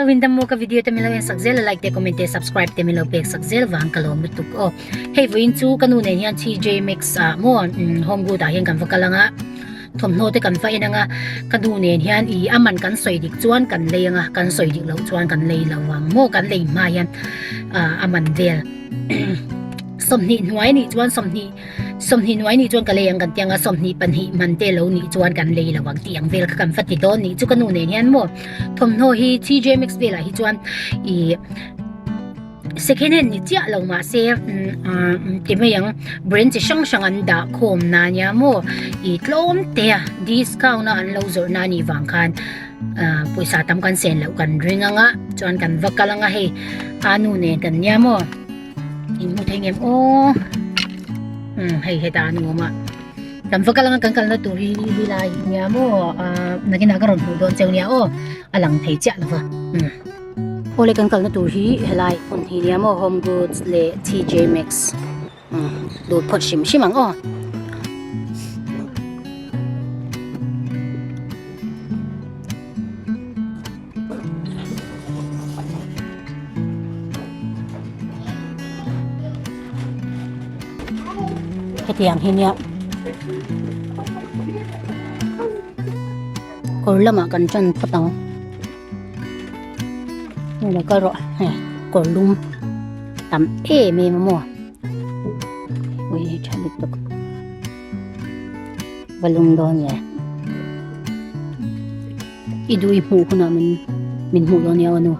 Windam mo ka video te min lo en sak zel a like te comment te subscribe te min lo pek sak zel vang ka lawm lutuk aw. Hei vawiin chu ka nu nen hian TJ Maxx ah maw home good ah hian kan va kal anga thawmhnaw te kan va en anga ka nu nen hian ih a man kan sawi dik chuan kan lei anga kan sawi dik loh chuan kan lei lo ang maw kan lei hma hian ah a man vel 20 hnuai nih chuan 20 20 hnuai nih chuan ka lei ang kan ti anga 22 man te lo nih chuan kan lei lo ang tih ang vel kha kan va ti dawn nih chu ka nu nen hian maw thawmhnaw hi TJ Maxx velah hi chuan ih Second hand ni chiah lo mahse ti mai ang brand chi hrang hrang an dah khawm na nia maw ih tlawm te a discount a an lo zawrh na anih vang khan ah pawisa tam kan sen loh kan ring ang a chuan kan va kal ang a hei a nu nen kan nia maw in hmu thei ngem aw umm hei hetah an awm a kan va kal ang a kan kalna tur hi helai hi nia maw ah nakinah ka rawn hmuh dawn cheu nia aw a lang thei chiah lo va umm. Awle kan kalna tur hi helai hmun hi nia maw home goods leh TJ Maxx umm lut phawt hrim hrim ang aw. Hetiang hi nia kawr lamah kan tan phawt ang. Hei lo kal rawh hei kawr lum tam em em a maw ui hei tha lutuk va lum dawn nge i duh i hmuh hunah min min hmuh dawn nia aw nu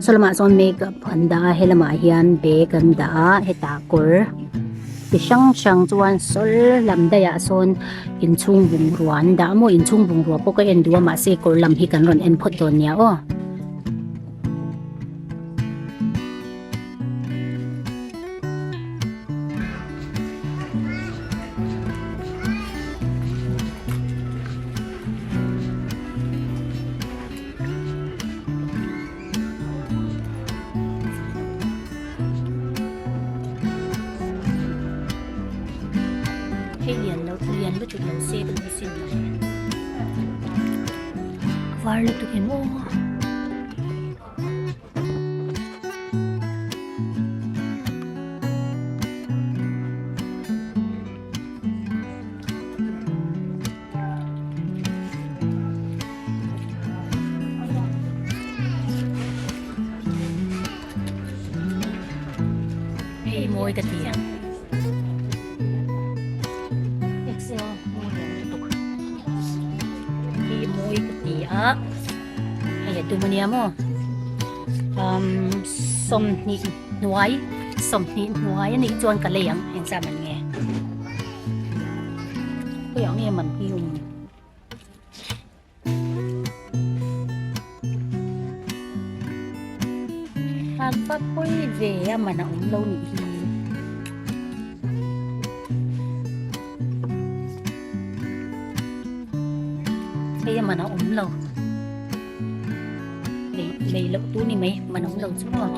saw lamah chuan makeup an dah a helamah hian bag an dah a hetah kawr Ti hrang hrang chuan sawl lam daih ah sawn inchhung bungrua an dah maw inchhung bungrua pawh ka en duh a mahse kawr lam hi kan rawn en phawt dawn nia aw. Hei lian lo lian lutuk lo se ka duh sin lo var lutuk em aw. Hei mawi ka ti a excel mawi ang lutuk hei mawi ka ti a hei a tum ania maw um 20 hnuai 20 hnuai anih chuan ka lei ang engzam an nge. Khawiah nge man hi awm? A va pawi ve a man a awm lo nih hi. Hei a man a awm lo. Lei lei loh tur ni mai man a awm lo chu maw.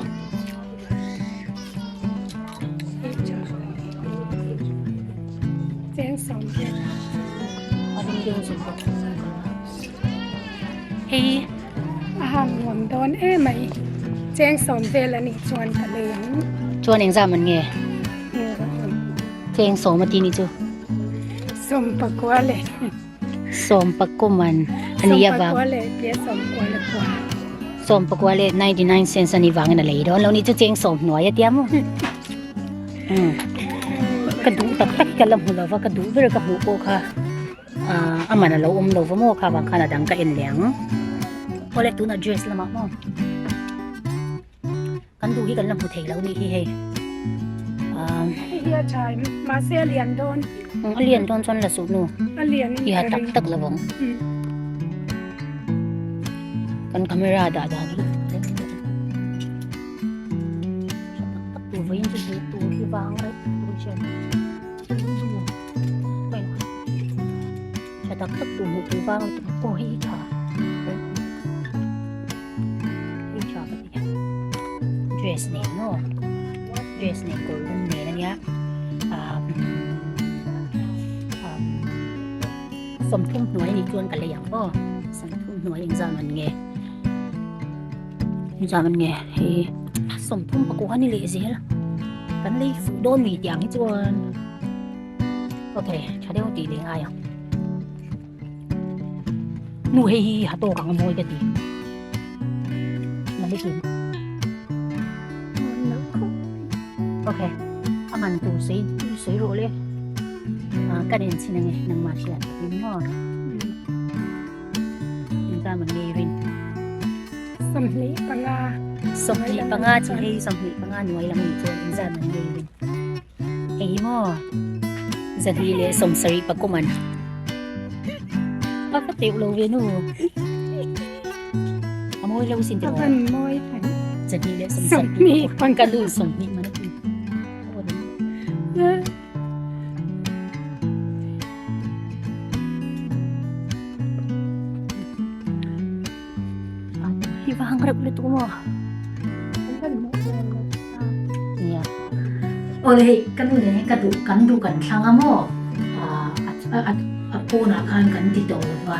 Hei a hang nuam dawn em mai cheng sawm vel a nih chuan ka lei ang chuan engzam an nge cheng sawm a ti ni chu sawm pakua leh Sawm pakuman a ni avang. Sawm pakua leh tia sawm kua leh kua. Sawm pakua leh 99 cents a ni vangin a lei dawn lo ni chu cheng sawm hnuai a tia maw. Hmm. Ka duh tak tak ka la hmu lova ka duh ber ka hmuh pawh kha ah a man a lo awm lova maw kha vang khan a dang ka en leh ang. Awle tuna dress lamah maw. Kan duh hi kan la hmu thei lo nih hi hei. Um, hei hi a tha em mahse a lian dawn. A lian dawn chuan la suh nu. A lian in ka ring. Tak tak lovang. Kan camera dah dan hi. Tak tak tur vawiin chu duh tur hi vang reuh tur hian. Tha tak tak tur hmuh tur vang lutuk aw hei hi tha. Hei tha ka ti dress nen maw dress nen kawr lum nen ania um um 30 hnuai anih chuan ka lei ang aw 30 hnuai engzam an nge. Engzah man nge hei 30 pakua ni leh zel kan lei fuh dawn mi tih ang hi chuan okay tha deuh tih leh ngai ang nu hei hi ha tawk ang a mawi ka ti na lekin okay a man tur sei sei rawh le ka nen chin ange nangmah hriat takin maw Engzah man ngei rin? 25. 25 chu hei 25 nuai lam nih chuan engzah man ngei rin? Hei hi maw 2 leh 70 pakum an. A ka teuh lo ve nu. A mawi lo sin tiraw? A van mawi tak. 2 leh 70 pakum. Ka nu 20 man a ti. Hi vang reuh lutuk maw? Nia. Awle hei ka nu nen hian ka duh kan duh kan thlang a maw? A pawnah khan kan ti tawh lo va,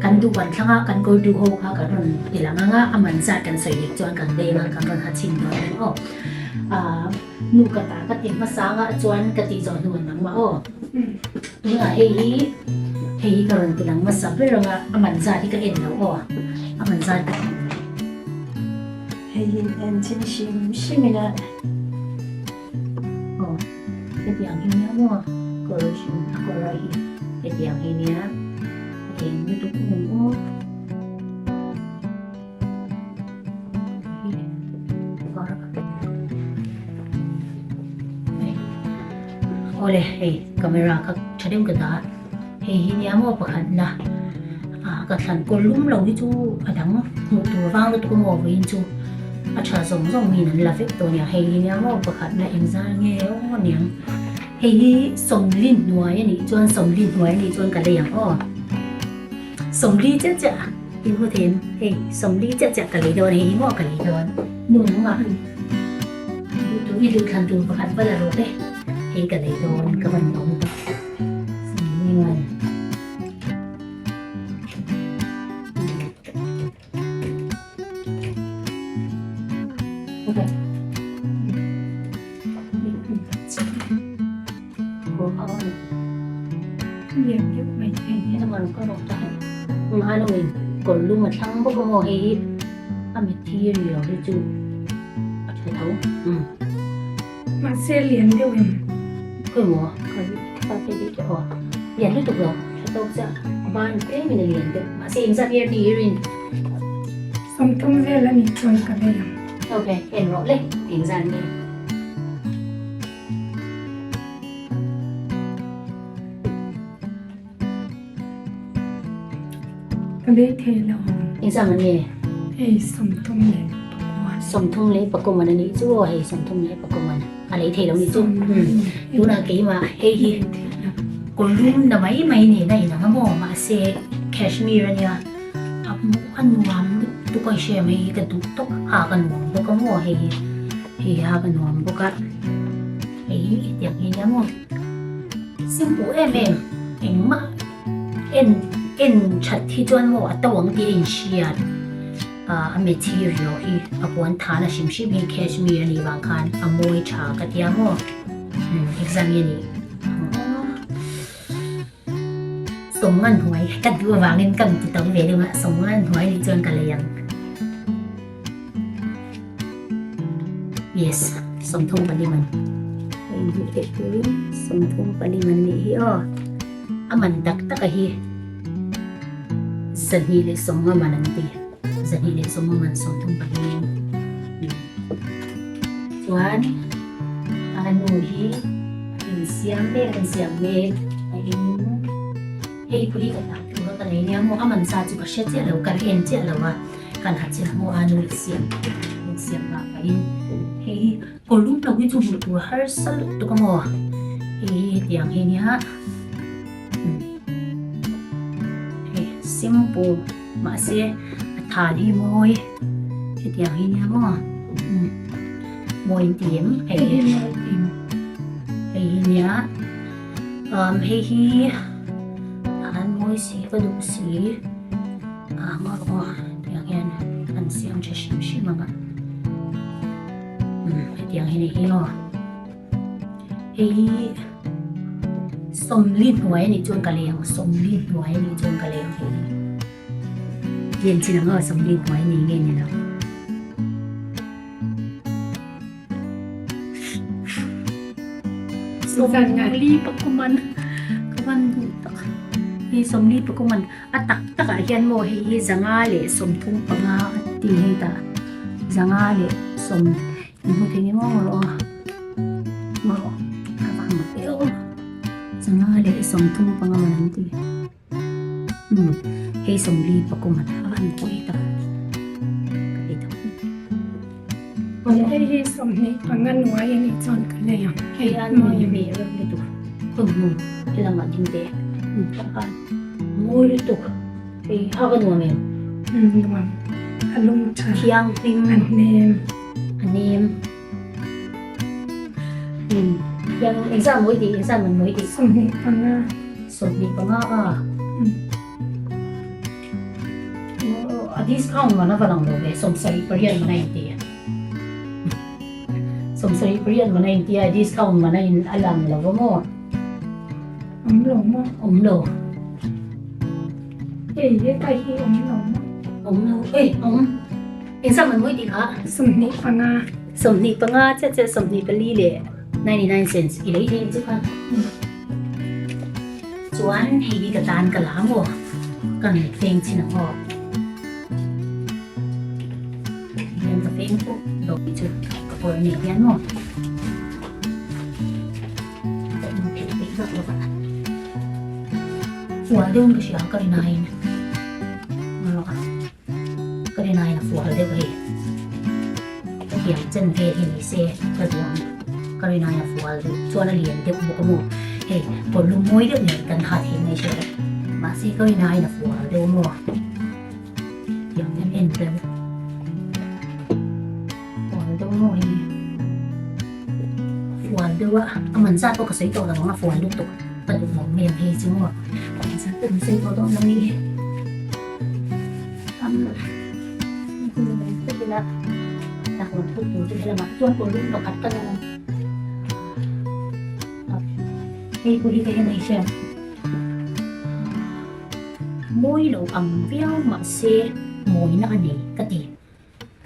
kan duh kan thlang a, kan kawi duh ho kha kan rawn ti lang ang a, a man zat kan sawi dik chuan kan leng a, kan rawn ha chhin dawn a ni aw. Nu ka ta ka ti hmasa anga chuan ka tih zawh hnu an nangmah aw. Tunah hei hi hei hi ka rawn ti lang hmasa ber anga a man zat hi ka en lo aw. A man zat ka en lo. Hei hi en chin hrim hrim ila. Aw hetiang hi nia maw kawr hrim a kawr a hi hetiang hi nia a eng lutuk em aw. Awle hei camera kha tha deuh ka dah a hei hi nia maw pakhat na ah ka thlan kawr lum lo hi chu a dang hmuh tur vang lutuk a maw vawiin chu a tha zawng zawng miin an la vek tawh a nia hei hi nia maw pakhat na engzal nge aw aniang hei hi sawmli hnuai a nih chuan sawmli hnuai a nih chuan ka lei ang aw. Sawmli chiah chiah in hmu thei em? Hei sawmli chiah chiah ka lei dawn hei hi maw ka lei dawn nu nungah duh tur i duh thlan tur pakhat va la rawh e hei ka lei dawn ka van lawm tak sawmli man. Okay. Kawr lum a thlang bawk a maw hei hi a mitthi a ni lo hi chu a tha tho umm. Mahse lian deuh em? Khawi maw ka te bik te aw lian lutuk lo tha tawk chiah a ban tlem in a lian deuh mahse engzat nge ni i rin? 30 vel a nih chuan ka lei ang. Okay en rawh le engzat nge? Ka lei thei lo. Engzah man nge? Hei 30 leh pakua. 30 leh pakua man a nih chu aw hei 30 leh pakua man a lei thei lo nih chu. Tunah keimah hei hi kawlum na mai mai nen a inang a maw mahse Kashmir a nia a hmuh a nuam lutuk a i hria em hei hi ka duh tawp a ka nuam bawk a maw hei hi. Hei a ka nuam bawk a, hei hi hetiang hi ania maw simple em em engmah en en that hi chuan maw a to ang tih a inhriat ah a material hi a puan than a hrim hrim hi cashmere a nih vang khan a mawi tha ka tia maw umm exam hi a nih Sawmngan hnuai ka duh avangin ka ti to ve deuh a, sawmngan hnuai nih chuan ka lei ang. Yes, 34 man. Hei hmuh theih turin 34 man nih hi aw. A man tak tak a hi 250 man an ti. 250 man 34. Chuan a nu hi a insiam mek a insiam mek a in hei pawh hi ka tak tur a ka nei nia maw a man sa chu ka hre chiah lo ka en chiah lo a kan ha chiah maw a nu insiam insiam vah pahin hei hi kawr lum lo hi chu hmuh tur harsa lutuk a maw hei hi hetiang hi nia hei simple mahse a than hi mawi hetiang hi nia maw mawi an ti em hei hi hei hi nia umm hei hi than mawi si ka duh si ah maw aw tiang hian an siam tha hrim hrim. em ang a. Umm hetiang hi ni hi aw. Hei hi sawmli hnuai anih chuan ka lei ang sawmli hnuai anih chuan ka lei ang hei hi. Lian chin ang aw sawmli hnuai ni nge ni lo. Sawmli pakuman ka van duh tak hei sawmli pakuman a tak tak ah hian maw hei hi zanga leh sawmthum panga a ti hei tah zanga leh sawm inhmu thei nge maw rawh a maw ka van mak deuh zanga leh 35 man an ti. Umm hei sawmli pakuman a han pawi ta ka ti tho. Hei hi 25 nuai a nih chuan ka lei ang. Hei a mawi hmel reuh lutuk khawi hmu helamah ding teh tah khan mawi lutuk hei hak a nuam em? Umm nuam a lum tha thianghlim a hnem a nem. Umm hian engzah mawi tih engzah man mawi tih. 25. 25 a. A discount man a va lang lo ve 78 man a in ti. 78 man a in ti a discount man a in a lang lo va maw. Awm lo maw? Awm lo. Hei hetlai hi awm lo maw? Awm lo ei awm. Engzah man mawi tih kha? 25. 25 chiah chiah 24 leh 99 cents i lei thei ang chu kha. Chuan hei hi ka tan ka la maw? Ka rawn feng chin ang aw. Hian ka feng pawh lo chu ka kawr nei hian maw? Ka inphelh peih vak lo va. Fual deuhin ka hria ka rinaiin. Ka rinaiin a fual deuh hei. Ka tiang chen vel hi ni se ka duh ang. Ka rinaiin a fual deuh chuan a lian deuh bawk a maw. Hei kawrlum mawi deuh nen kan ha thei mai sia. Mahse ka rinaiin a fual deuh a maw. Tiang hian en reuh. Fual deuh maw hei. Fual deuh a a man zat pawh ka sawi tawh lo ang a fual lutuk ka duh lo mai ang hei chu maw. A man zat pawh kan sawi tawh dawn lo a ni. Hei pawh hi ka en hria mawi lo ang viau mahse mawina a nei ka ti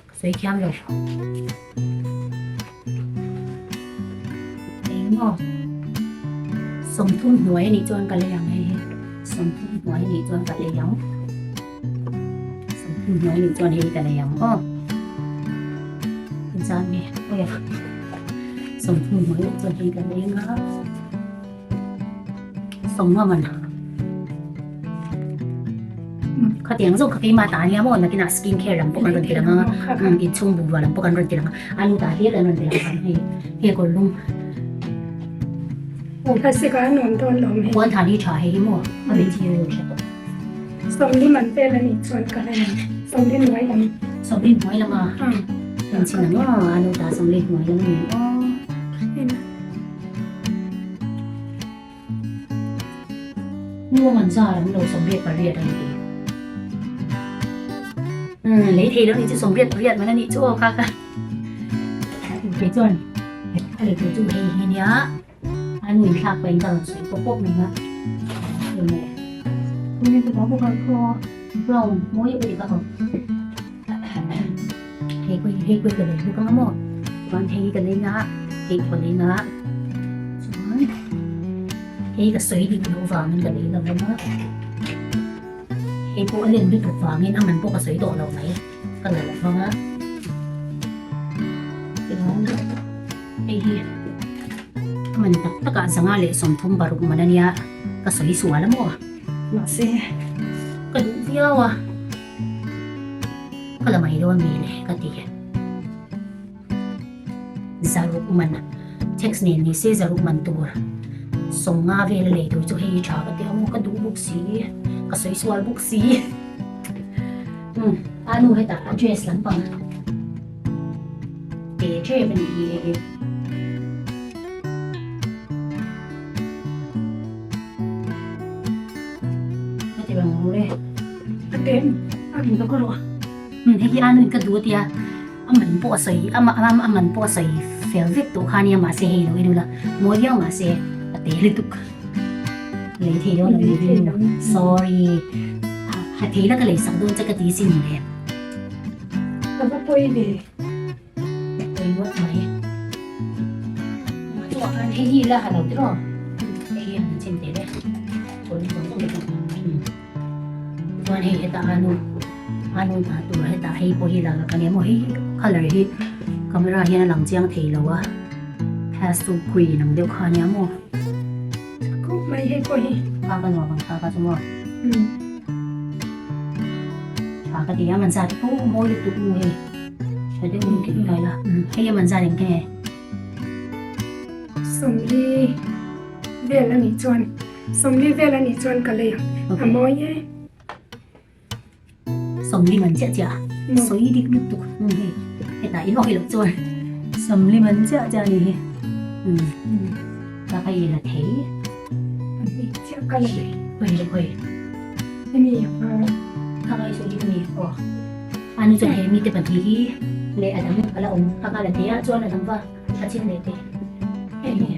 ka sawi thiam lo engmaw 30 hnuai anih chuan ka lei ang hei hi 30 hnuai anih chuan ka lei ang. Hnuai nih chuan hei ka nei ang aw. Inzan nge awi a. 30 hnuai nih chuan hei ka nei ang a. 50 man. Khatiang zawng kha keimah ta ania maw nakinah skin care lam pawh kan rawn ti lang a. Inchhung bungrua lam pawh kan rawn ti lang a. Alu tah hlir kan rawn ti lang a hei he kawrlum. Thlasik ah a nuam dawn lo mai. Puan than hi tha hei hi maw a hmeichhe hi a lo hre tawh. 40 man vel a nih chuan ka la ang. 40 hnuai lam. 40 hnuai lam a? Kan chhin ang aw, a nu ta 40 hnuai lam a ni aw. Nu a man zar ang lo 28 a ni ti. Lei thei lo ni chu 28 man a nih chu aw kha kha. Kei chuan a lei tur chu hei hi nia. A nu inthlak pahin ka rawn sawi pawp pawp mai a. Enge Enge ka bawk a khaw brown mawi deuh ka awm. Hei pawh hi hei pawh hi ka lei bawk anga maw chuan hei hi ka lei nga hei pawh lei nga chuan hei ka sawi dik loh vangin ka lei lo vang a. Hei pawh a len lutuk vangin a man pawh ka sawi tawh lo mai ka la lo vang a. Chuan Hei hi a man tak tak ah 136 man a nia ka sawi sual a maw mahse ka duh viau a ka la mai dawn mi le ka ti zaruk man tax nen ni se zaruk man tur 50 vel a lei tur chu hei hi tha ka ti a maw ka duh bawk si ka sawi sual bawk si umm a nu hetah a dress lampang. Te ṭep a nih hi hei hi. A ti rang ru e. A te a ni bawk rawh. Hei hi a nuin ka duh a tia. A man pawh a sawi a a man pawh a sawi fel vek tawh kha ania mahse hei lo en ula mawi viau mahse a te lutuk lei thei dawn lo ni lo sorry ha thei la ka lei sak dawn che ka ti sin le. Ka va pawi ve. Pawi ngawt mai. Chungah khan hei hi la ha lo tiraw hei hi han chin teh le. Chuan hei hetah a nu a nu dah tur hetah hei pawh hi la ka nia maw hei colour hi camera hian a lang chiang thei lo a pastel green ang deuh kha ania maw Khup mai hei pawh hi a ka nuam ang kha ka chu maw tha ka ti a man zat pawh mawi lutuk nu hei tha deuh in ken ngai la hei a man zat eng nge Sawmli vel a nih chuan. Sawmli vel a nih chuan ka lei ang. A mawi e. Sawmli man chiah chiah a. Sawi dik lutuk hmun hi. Hetah in awih loh chuan sawmli man chiah chiah a ni hi. Ta ka i la thei. Ani chiah ka la lei. Khawi le khawi. Hemi a. Ka ngai sawi dik a ni. Aw. Ani chuan he mite pahnih hi leh a dang a la awm. Ka ka la thei a chuan a dang va. A chin leh teh hei hi.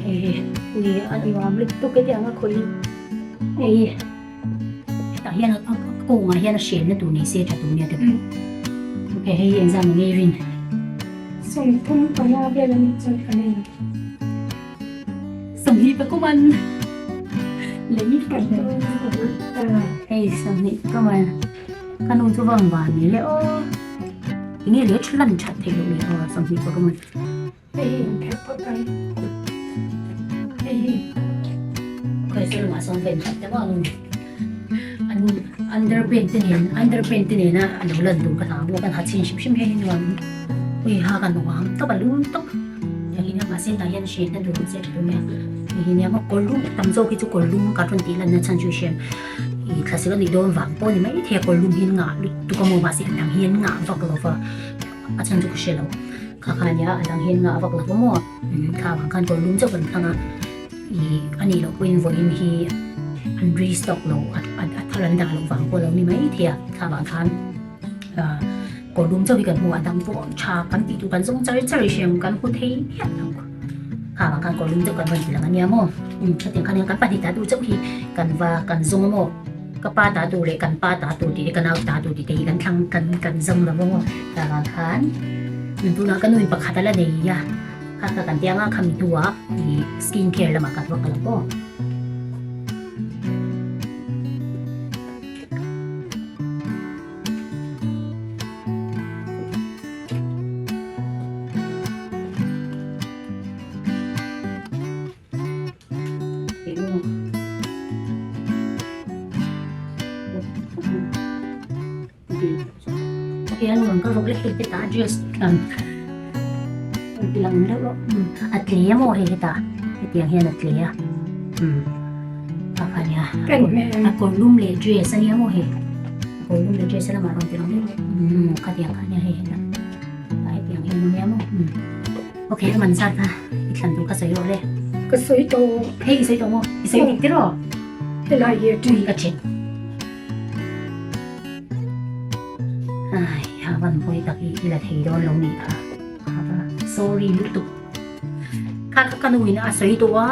Hei hi ui a nuam lutuk e tiang a khawih hei hi hetah hian a kawngah hian a hrenna tur nei se tha tur nia te okay hei hi engzam ang nge i rin. Sawmthum panga vel a nih chuan ka nei. 20 pakuman lei hei 20 pakuman ka nu chu vang van ni le aw enge le thu lan that thei lo ni aw 20 pakuman hei hi in pherh phawt ang hei hi khoi se lamah sawn ven that te maw nu an underpant te nen underpant te nena a lo lan tur ka hlau bawk a kan ha chhin hrim hrim hian hi nuam ui ha kan nuam tawp a lum tawp tiangin a mahse tah hian hriatna tur awm se tha tur mai a hei hi nia maw kawr lum tam zawk hi chu kawr lum ka rawn tih lanna chhan chu i hriat ih thla silo nih dawn vang pawh a ni mai thei a kawr lum hi an ngah lutuk a maw mahse a dang hi an ngah vak lo va a chhan chu ka hre lo kha kha nia a dang hi an ngah vak lo va maw kha vang khan kawr lum chauh kan thlang a. Ih a nih loh pawhin vawiin hi an restock lo a thar an dah loh vang pawh a lo ni mai thei a thla vang khan ah kawr lum chauh hi kan hmu a dang pawh tha kan tih tur kan zawng char char i hriam kan hmu thei miah lo thla vang khan kawr lum chauh kan rawn ti lang a nia maw um hetiang khan kan pahnih ta tur chauh hi kan va kan zawng a maw ka pa ta tur leh kan pa ta tur tih leh ka nau ta tur tih te hi kan thlang kan kan zawng lo maw thla vang khan tunah ka nu in pakhat a la nei a. Kha kha kan tiang a khami hnuah ih skin care lamah kan va kal ang aw. A tle a maw hei hetah hetiang hian a tle a umm a kha nia a kawr lum leh dress a nia maw hei a kawr lum leh dress a lamah rawn ti lang deuh umm khatiang kha nia hei hetah hetiang hian a nia maw umm okay a man zat kha i thlan tur ka sawi rawh le ka sawi tawh hei i sawi tawh maw i sawi dik tiraw helai hi a ṭin ka ṭin. Ai a van pawi tak i i la thei dawn lo nih kha kha sorry lutuk kha kha ka nu in a sawi tawh a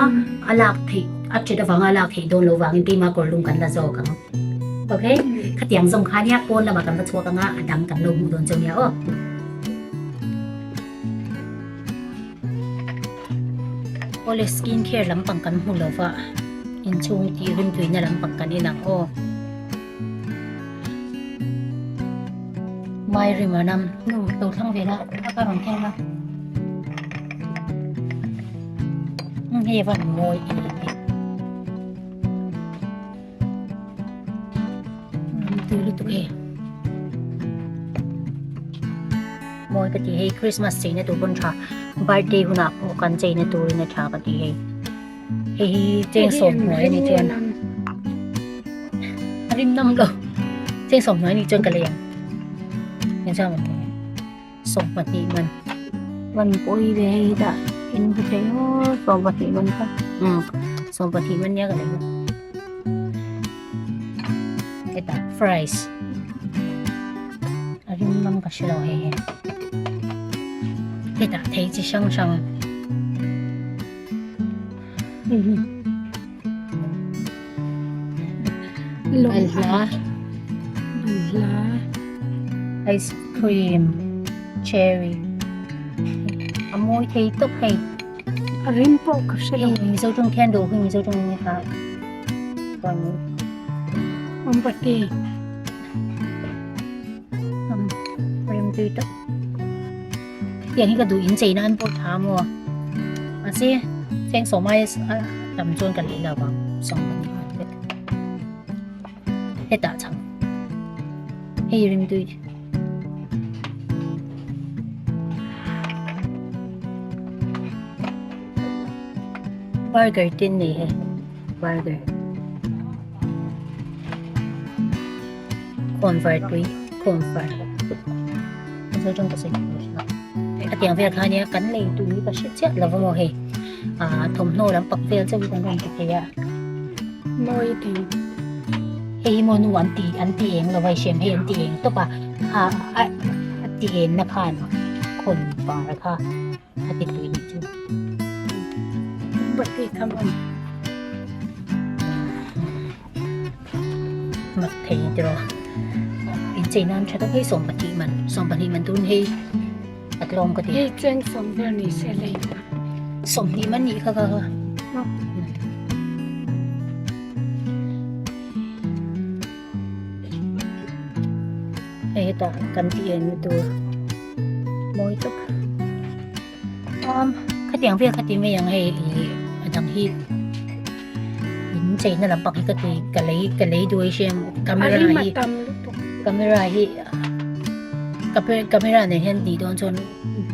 a lak theih a ṭhet avanga a lak theih dawn lo vangin keima kawr lum kan la zawk ang okay khatiang zawng kha nia pawn lamah kan va chhuak anga a dang kan lo hmuh dawn cheu nia aw. Awle skin care lampang kan hmu lo va inchhung tih rimtuina lampang kan en ang aw. Mai rim a nam nu lo thlang ve la a ka rawn keng la hei a van mawi em em tui lutuk hei mawi ka ti hei Christmas cheina tur pawn tha birthday hunah pawh kan cheina turin a tha ka ti hei. Hei hi cheng sawmhnuai a nih chuan a rim nawm lo cheng sawmhnuai a nih chuan ka lei ang engzam ang 20 man. Van pawi ve hei hi tah in hmu thei aw 12 man kha umm 12 man nia ka lei a hetah fries a rim lam ka hre lo hei hi hetah thei chi hrang hrang Balhla Ice cream Cherry A mawi thei tawp hei A rim pawh ka hre lo. Hei Mizo tawng khian duh hi Mizo tawng nia kha. Awmpati. Rim tui tawp. Tiang hi ka duh in chei nan pawh tha maw. Mahse cheng sawm aia tam chuan ka lei lo vang 12 man te. Hetah chang hei rim tui. Burger tin nei hei burger. Khawnvar tui khawnvar chu tawng ka sawi a tiang vel kha nia kan lei tur hi ka hre chiah lo maw hei ah thawmhnaw lam pak vel chauh hi kan rawn ti thei a mawi thei hei hi maw nu an ti an ti eng lo va i hriam hei an ti eng tawp a a a ti eng na khan khawnvar kha a ti tui nih chu bati tham awm. Mak thei tiraw inchei nan tha tak hei 12 man 12 man tun hei a tlawm ka ti hei cheng sawm vel ni se lei 20 man nih kha kha kha hei hetah kan tih en na tur mawi tawp um khatiang vel kha ti mai ang hei ih a dang hi in cheina lampang hi ka ti ka lei ka lei duai hriam camera hi camera hi camera nen hian tih dawn chuan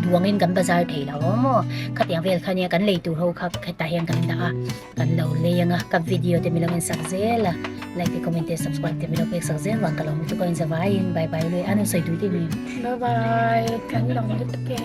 duangin kan bazar thei lo a maw khatiang vel kha nia kan lei tur ho kha hetah hian kan dah a. Kan lo lei anga ka video te milo en sak zel a like te comment te subscribe te milo pek sak zel vang ka lo lutuk a in zavaiin bye bye lui a nu sawi tui tih ni. Bye bye kan lo lutuk e.